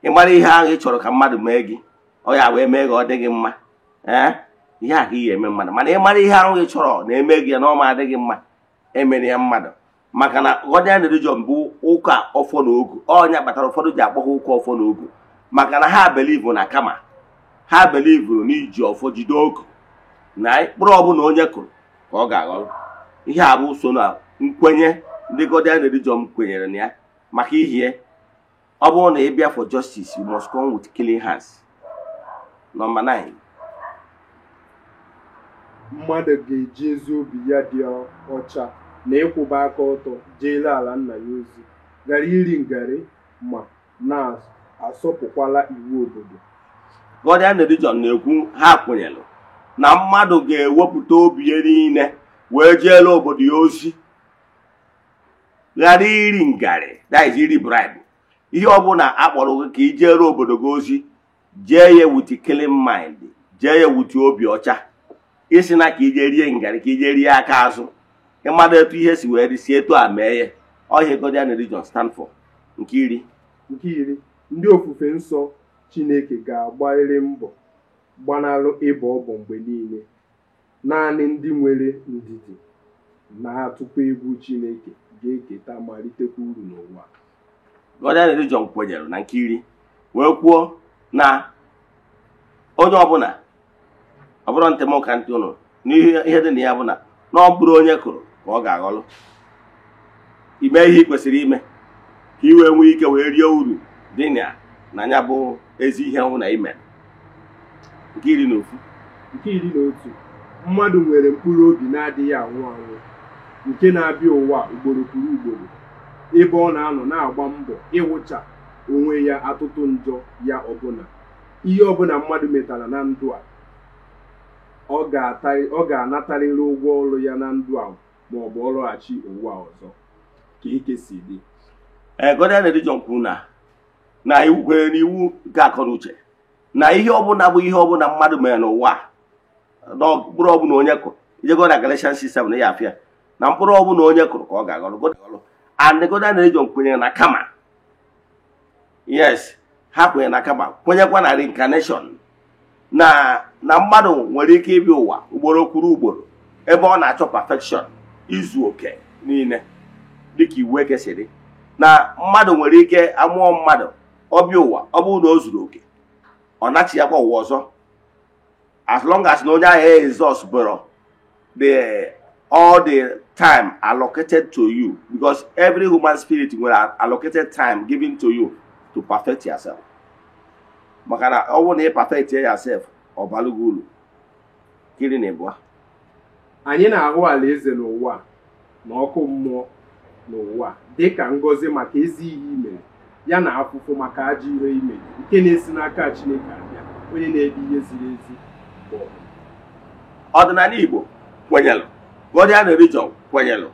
Ị mara ihe ahụ ị chọrọ ka mmadụ mee gị, ọ ya wee mee gị ọ dị gị mma, ee, ihe a ka ị ga-eme mmadụ. Mana ị mara ihe ahụ ị chọrọ na-eme gị ya na ọma adịghị mma, emere ya mmadụ. Maka na Godian religion bụ ụka ọfọ na ogu. Ọnya kpatara ụfọdụ ji akpọ ha ụka ọfọ na ogu, maka na ha believe na kama ha believe n'iji ọfọ jide ogu na mkpụrụ ọbụla onye kụrụ ka ọ ga-aghọrọ. Ihe a bụ so na nkwenye ndị Godian religion kwenyere na ya. Maka ihie ọ bụrụ na ị bịa for justice, you must come with clean hands. Number 9. Mmadụ ga-eji ezi obi ya dị ọcha na ịkwụba aka ọtọ jeere ala nna ya ozi, ghara iri ngarị ma na-asọpụkwala iwu obodo. Godian religion na-ekwu, ha kwenyere na mmadụ ga-ewepụta obi ya niile wee jeere obodo ya ozi, ghara iri ngarị, that is iri bribe. Ihe ọbụla akpọrọ gị ka ị jeere obodo gị ozi, jee ya with clean mind, jee ya with obi ọcha. Isi na ka ije rie ngarị, ka ije rie aka azụ, ịmara etu ihe si wee dị, si etu a mee ya. Ọhịa Godian religion stand for. Nke 10. Nke 10, ndị ofufe nsọ Chineke ga-agbarịrị mbọ gbanalụ ịbọ ọbọ mgbe niile. Naanị ndị nwere ndidi na-atụkwa egwu Chineke ga-eketa ma ritekwa uru n'ụwa. Godian religion kwenyere na nke 10 wee kwuo na onye ọbụla, ọ bụrụ ntị m ka ntị ụnụ n'ihe ihe dị na ya, bụ na na ọ bụrụ onye kụrụ ka ọ ga-aghọrọ. Ime ihe ị kwesịrị ime ka ị wee nwee ike wee rie uru dị na ya bụ ezi ihe hụ na ime. Nke 11. Nke 11, mmadụ nwere mkpụrụ obi na-adịghị anwụ anwụ nke na-abịa ụwa ugboro kwuru ugboro, ebe ọ na-anọ na-agba mbọ ịwụcha onwe ya atụtụ njọ ya ọbụla. Ihe ọbụla mmadụ metara na ndụ a, ọ ga-anatarịrị ụgwọ ọrụ ya na ndụ a ma ọ bụ ọlọghachi ụwa ọzọ ka ike si dị. Ee, Godian religion kwuru na iwu kwenyere n'iwu nke akọ na uche na ihe ọbụla bụ ihe ọbụla mmadụ mere n'ụwa a, na mkpụrụ ọbụla onye kụrụ, ijego na Galatians 6:7 ya afịa na mkpụrụ ọbụla onye kụrụ ka ọ ga-aghọrọ. And the Godian religion kwenyere na karma. Yes, ha kwenyere na karma, kwenyekwa na reincarnation, na mmadụ nwere ike ịbịa ụwa ugboro kwuru ugboro ebe ọ na-achọ perfection, izu oke niile dịka iwu eke si dị, na mmadụ nwere ike amụọ mmadụ ọbịa ụwa, ọ bụrụ na o zuru oke ọ nachighakwa ụwa ọzọ, as long as na onye ahụ exhaust bụrụ the all the time allocated to you, because every human spirit nwere allocated time given to you to perfect yourself. Maka na ọ bụrụ na ị perfect yourself, ọ balụ gị uru. Kiri na ịbụa. Anyị na-ahụ alaeze n'ụwa na ọkụ mmụọ n'ụwa dịka ngọzi maka ezi ihe i mere, ya na afụfụ maka ajọ ihe i mere, nke na-esi n'aka Chineke abịa, onye na-ebi ihe ziri ezi bụ. Ọdịnala Igbo kwenyelụ, Godian religion kwenyelụ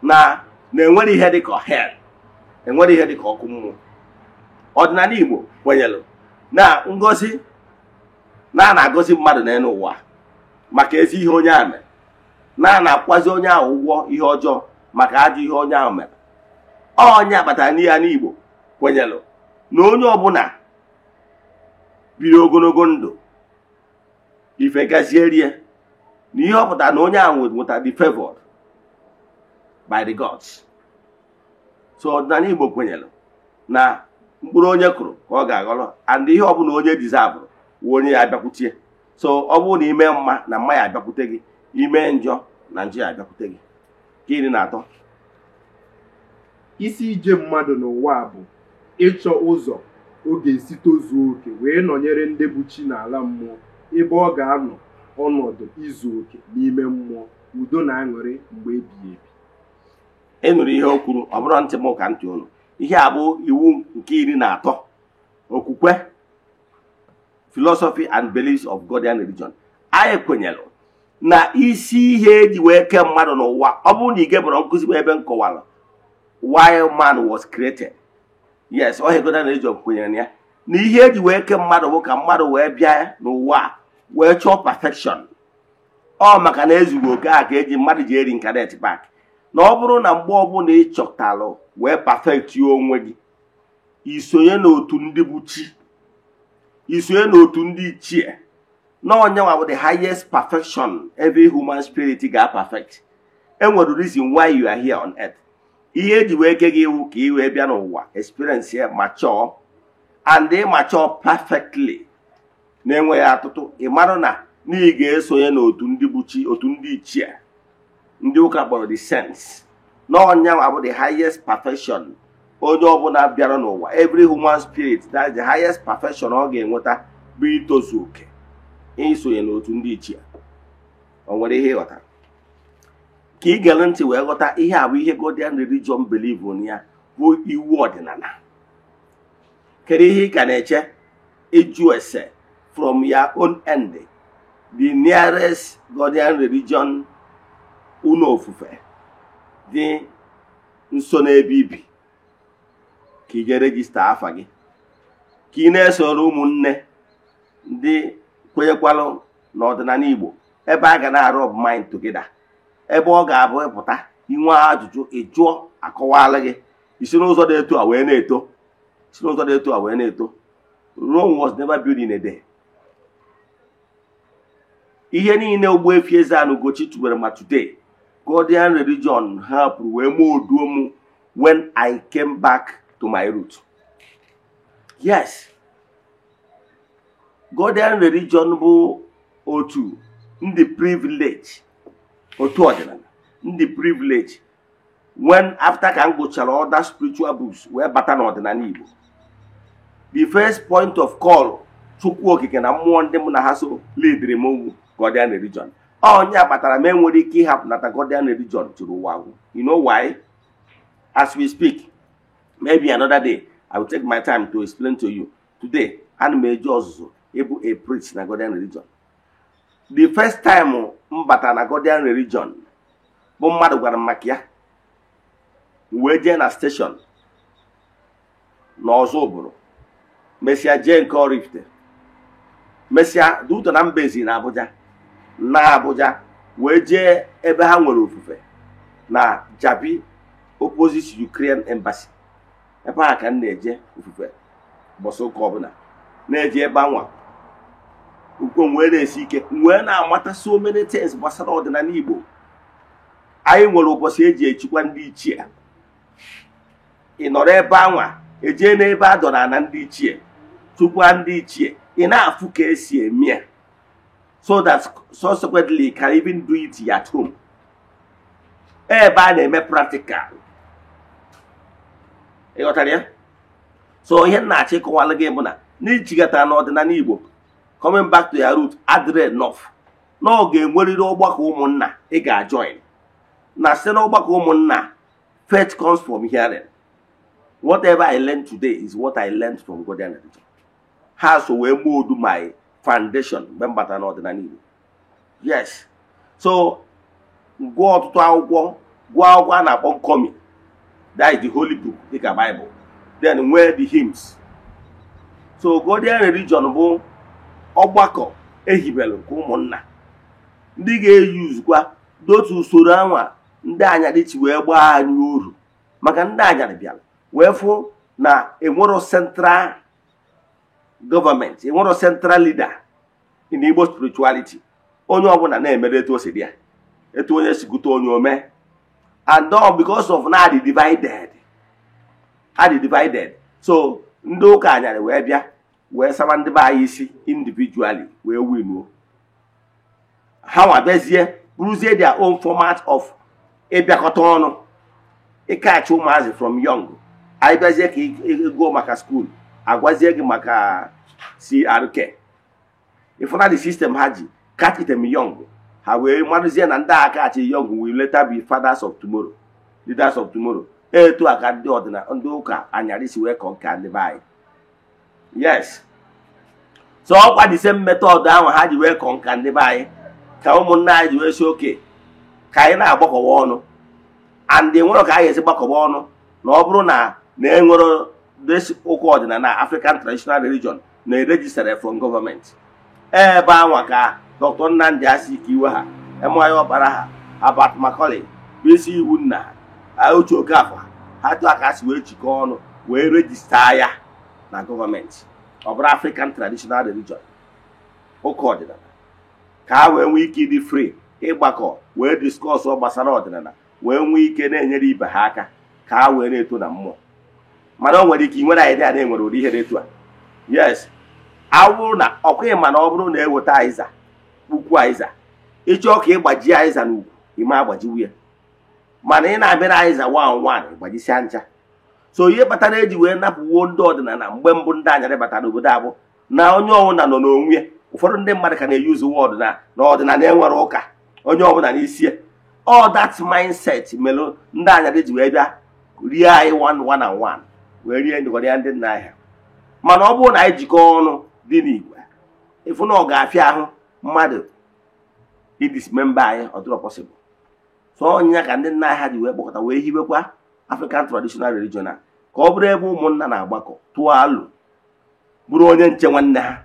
na na-enwere ihe dịka hell, enwere ihe dịka ọkụ mmụọ. Ọdịnala Igbo kwenyelụ na ngọzi na a na-agọzi mmadụ n'elu ụwa maka ezi ihe onye ahụ mere, na a na-akwazi onye ahụ ụgwọ ihe ọjọọ maka ajọ ihe onye ahụ mere. Onye kpatara n'ihe n'Igbo kwenyelụ na onye ọbụla biri ogologo ndụ ife gazie rie, na ihe ọ pụtara na onye ahụ nwetara the favored by the gods. So ọdịnala Igbo kwenyelụ na mkpụrụ onye kụrụ ka ọ ga-aghọrọ, and ihe ọbụla onye deserve wụ onye ya abịakwutie. So ọ bụrụ na ime mma na mma ya abịakwute gị, ime njọ na njọ ya abịakwute gị. Ka 13. Isi ije mmadụ n'ụwa bụ ịchọ ụzọ ọ ga-esi tozuo oke wee nọnyere ndị bụ chi n'ala mmụọ, ebe ọ ga-anọ ọnọdụ izu oke n'ime mmụọ, udo na aṅụrị mgbe ebighị ebi. Ị nụrụ ihe o kwuru, ọ bụrụ ntị m ka ntị ụnụ. Ihe a bụ iwu nke 13, okwukwe, philosophy and beliefs of Godian religion. Anyị kwenyere na isi ihe eji wee kee mmadụ n'ụwa, ọ bụrụ na ị gebụrụ nkụzi m ebe m kọwara why man was created. Yes, ọhịa Godian religion kwenyere na ya, na ihe eji wee kee mmadụ bụ ka mmadụ wee bịa n'ụwa wee chọọ perfection. Ọ maka na ezughị oke a ka eji mmadụ ji reincarnate back. Na ọ bụrụ na mgbe ọbụla ị chọtalụ wee perfect onwe gị, isonye n'otu ndị bụ chi, isonye n'otu ndị ichie, na onyenwa bụ the highest perfection every human spirit ga-perfect. Enwere reason why you are here on earth. Ihe eji wee kee gị iwu ka ị wee bịa n'ụwa experience ya, mature and ị mature perfectly na-enweghị atụtụ. Ị marụ na ị ga-esonye n'otu ndị bụ chi, otu ndị ichie, ndị ụka kpọrọ the saints. Na onyenwa bụ the highest perfection onye ọbụla bịara n'ụwa, every human spirit, that's the highest perfection ọ ga-enweta, bụ itozu oke isonye n'otu ndị ichie. O nwere ihe ịghọtara ka ị gere ntị wee ghọta ihe a bụ ihe Godian religion believe na ya bụ iwu ọdịnala. Kedu ihe ị ka na-eche ịjụ ese from your own end? The nearest Godian religion ụlọ ofufe dị nso n'ebe ibi, ka ị jee register afa gị, ka ị na-esoro ụmụnne ndị kwenyekwalụ n'ọdịnala Igbo, ebe a ga na-arụ of mind together, ebe ọ ga-abụ ịpụta inwe ajụjụ ịjụọ akọwala gị, isi n'ụzọ dị etu a wee na-eto, si n'ụzọ dị etu a wee na-eto. Rome was never built in a day. Ihe niile Ogbuefi Eze-Ana Ugochi tubere ma today, Godian religion helped wee moduo m when I came back to my root. Yes, Godian religion bụ otu ndị privilege, otu ọdịnala ndị privilege. When after ka m gụchara other spiritual books wee bata n'ọdịnala Igbo, the first point of call Chukwu Okike na mmụọ ndị mụ na ha so leadiri m ugwu Godian religion. Onye kpatara m enwere ike ịhapụ nata Godian religion tụrụ ụwa agwụ. You know why? As we speak, maybe another day I will take my time to explain to you. Today ana m eji ọzụzụ ịbụ a priest na Godian religion. The first time m batara na Godian religion bụ mmadụ gwara m maka ya, wee jee na station na ọzọ ụbụrụ, mesịa jee nke Oraifite, mesịa duto na Mbezi na Abuja, na Abuja wee jee ebe ha nwere ofufe na Jabi. Opposite Ukraine Embassy. Ebe a ka m na-eje ofufe ụbọchị ụka ọbụla, na-eje ebe anwa ukwe m wee na-esi ike, m wee na-amata so many things gbasara ọdịnala Igbo. Anyị nwere ụbọchị eji echikwa ndị ichie. Ị nọrọ ebe anwa, ejee n'ebe a dọrọ ana ndị ichie, chukwa ndị ichie, ị na-afụ ka esi eme ya, so that subsequently you can even do it at home. Ebe a na-eme practical, ị ghọtara ya? So ihe m na-achọ ịkọwalụ gị bụ na n'ichigata n'ọdịnala Igbo, coming back to your root adịrị enough, na ọ ga-enwerịrị ọgbakọ ụmụnna ị ga-ajoin. Na site n'ọgbakọ ụmụnna, faith comes from hearing. Whatever I learned today is what I learned from Godian Religion. Ha so wee mold my foundation mgbe m batara n'ọdịnala Igbo. Yes, so gụọ ọtụtụ akwụkwọ, gụọ akwụkwọ a na-akpọ nkọmi, that is the holy book, dịka Bible, then nwee the hymns. So Godian Religion bụ ọgbakọ ehibere nke ụmụnna ndị ga-eyuzukwa n'otu usoro anwa ndị anyarị chi wee gbaa anyị oru, maka ndị anyarị bịara wee fụ na enwero central government, enwero central leader in Igbo spirituality. Onye ọbụla na-emere etu o si dị ya, etu onye si gụta onye ome. And all because of na adị divided, adị divided. So ndị ụka anyarị wee bịa wee sama ndị be anyị isi individually, wee winuo ha nwa, bịazie bụrụzie their own format of ịbịakọta ọnụ, ịkachi ụmụazị from young. Anyị bịazie ka ị gụọ maka school, agwazie gị maka CRK. Ịfụna the system ha ji catch them young, ha wee marụzie na ndị a catch young will later be fathers of tomorrow, leaders of tomorrow. Etu a ka ndị ọdịnala, ndị ụka anyarị si wee conquer ndị be anyị. Yes, so ọkwa the same method ahụ ha ji wee conquer ndị be anyị ka ụmụnne anyị ji wee si oke ka anyị na-agbakọwa ọnụ. And enwere ka anyị esi gbakọba ọnụ na ọ bụrụ na na enwere this ụka ọdịnala, African Traditional Religion, na-eregister from government. Ebe anwa ka Dr. Nnamdi Azikiwe ha, Emeaghi Ọkpara ha, Herbert Macaulay, bụ iwu nna ha, Uche Okafor ha, tụ aka si wee jikọọ ọnụ wee register ya na gọọmenti, ọ bụrụ African Traditional Religion, ụka ọdịnala, ka ha wee nwee ike ịdị free ịgbakọ wee discuss gbasara ọdịnala, wee nwee ike na-enyere ibe ha aka ka ha wee na-eto na mmụọ. Mana o nwere ike ị nwere idea na enwere ụdị ihe dị etu a. Yes, ọ bụrụ na ọkwa mana ọ bụrụ na eweta aiza ukwu aiza, ịchọọ ka ịgbaji aiza n'ugwu, ime agbajiwu ya, mana ị na-abịara aiza one one, ịgbajisia ncha. So ihe kpatara eji wee napụwo ndị ọdịnala mgbe mbụ ndị anyarị batara n'obodo abụ na onye ọbụla nọ n'onwe ya. Ụfọdụ ndị mmadụ ka na-eyuzu word na ọdịnala enwere ụka, onye ọbụla n'isi ya. All that mindset mere ndị anyarị ji wee bịa rie anyị one one and one, wee rie ndịkọrọ ya ndị nna ahịa. Mana ọ bụrụ na anyị jikọọ ọnụ dị n'igwe, ịfụ na ọ ga-afịa ahụ mmadụ idismember anyị, ọ dịrọ possible. So ọnya ka ndị nna anyị ha ji wee kpọkọta wee hiwekwa African Traditional Religion a, ka ọ bụrụ ebe ụmụnna na-agbakọ tụọ alụ, bụrụ onye nche nwanne ha.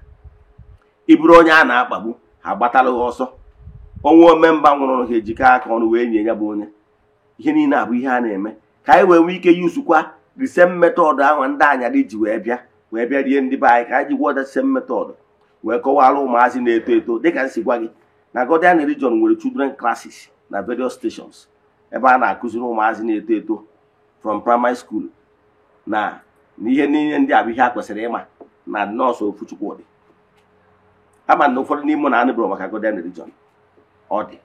Ịbụrụ onye a na-akpagbu, ha gbatara ha ọsọ. Onwe omemba nwụrụ, ha ejikọ aka ọnụ wee nye ya bụ onye. Ihe niile abụ ihe a na-eme ka anyị wee nwee ike yuzukwa the same method ahụ ndị anyarị ji wee bịa rie ndị be anyị, ka anyị ji gwọ the same method wee kọwara ụmụazị na-eto eto. Dịka m si gwa gị na Godian Religion nwere children classes na various stations ebe a na-akụziri ụmụazị na-eto eto from primary school na ihe niile ndị a bụ ihe a kwesịrị ịma na nọọsụ Ofuchukwu dị. Ama na ụfọdụ n'ime na anụbụrụ maka Godian Religion. Ọ dị,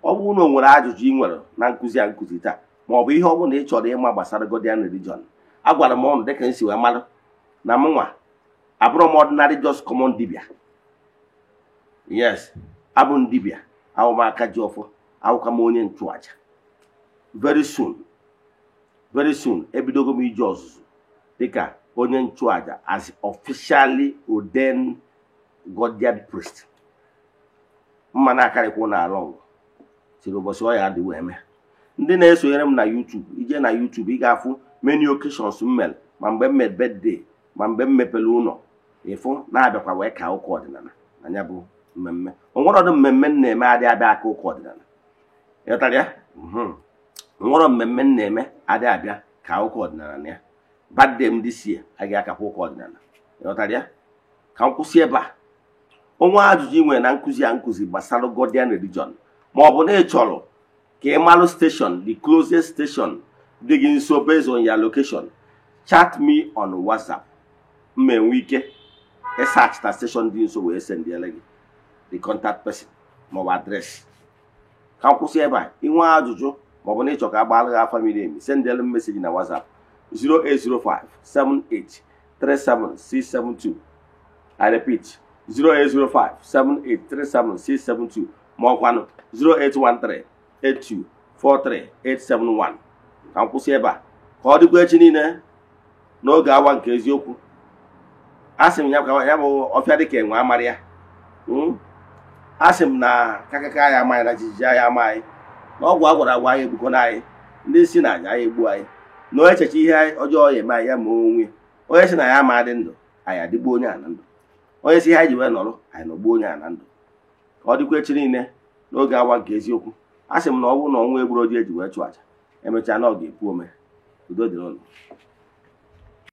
ọ bụrụ na o nwere ajụjụ ị nwere na nkụzi a nkụzi taa, ma ọ bụ ihe ọ bụla ị chọrọ ịma gbasara Godian Religion, agwara m ọnụ dịka m si wee mara na m nwa abụrụ m ordinary, just common dibia. Yes, abụ m dibia, ahụ m aka ji ọfọ, ahụka m onye nchụaja. Very soon, very soon, ebidogo m ije ọzụzụ dịka onye nchụaja as officially ordained Godian priest. Mma na-akarịkwa na along siri ụbọchị ọ ya adị wee mee. Ndị na-esonyere m na YouTube, ije na YouTube, ị ga-afụ many occasions m mere, ma mgbe m mere birthday, ma mgbe m mepere ụlọ, ịfụ na-abịakwa wee ka ụka ọdịnala na ya bụ mmemme. O nwere ọdụ mmemme m na-eme adị abịa aka ụka ọdịnala. Ịghọtara ya? Nwere mmemme m na-eme adị abịa ka ụka ọdịnala na ya. Birthday m this year agaghị akakwa ụka ọdịnala. Ịghọtara ya? Ka m kwụsị ebe a. Onwe ajụjụ ị nwere na nkụzi a nkụzi gbasara Godian religion, ma ọ bụ na ị chọrọ ka ị malụ station, the closest station dị gị nso based on your location, chat me on WhatsApp. M enwe ike ịsearch na station dị nso wee sendiele gị the contact person maọbụ address. Ka m kwụsị ebe a. Inwe ajụjụ maọbụ na ịchọ ka a gbaara gị afa miri emi, sendelu m message na WhatsApp 0805 78 37672. I repeat, 0805 7837672, ma ọkwanụ 0813 8243 871. Ka m kwụsị ebe a, ka ọ dịkwa echi niile n'oge awa nke eziokwu. A sị m ya ka ya bụ ọfịa dịka enwe amara ya. A sị m na kakaka ya amaghị na jijiji ya amaghị na ọgwụ a gwara agwa anyị egbukọ anyị, ndị si na aja anyị egbu anyị, na onye echeche ihe ọjọọ ya eme anyị ya ma onwe onye si na ya ama dị ndụ, anyị adịgbuo onye a na ndụ. Onye si ihe anyị ji wee nọrọ anyị nọgbuo onye a na ndụ. Ka ọ dịkwa echi niile n'oge awa nke eziokwu. A sị m na ọ bụrụ na ọnwa egburu ojii eji wee chụọ aja, emechaa na ọ ga-ekwu ome. Udo dịrị ụnụ.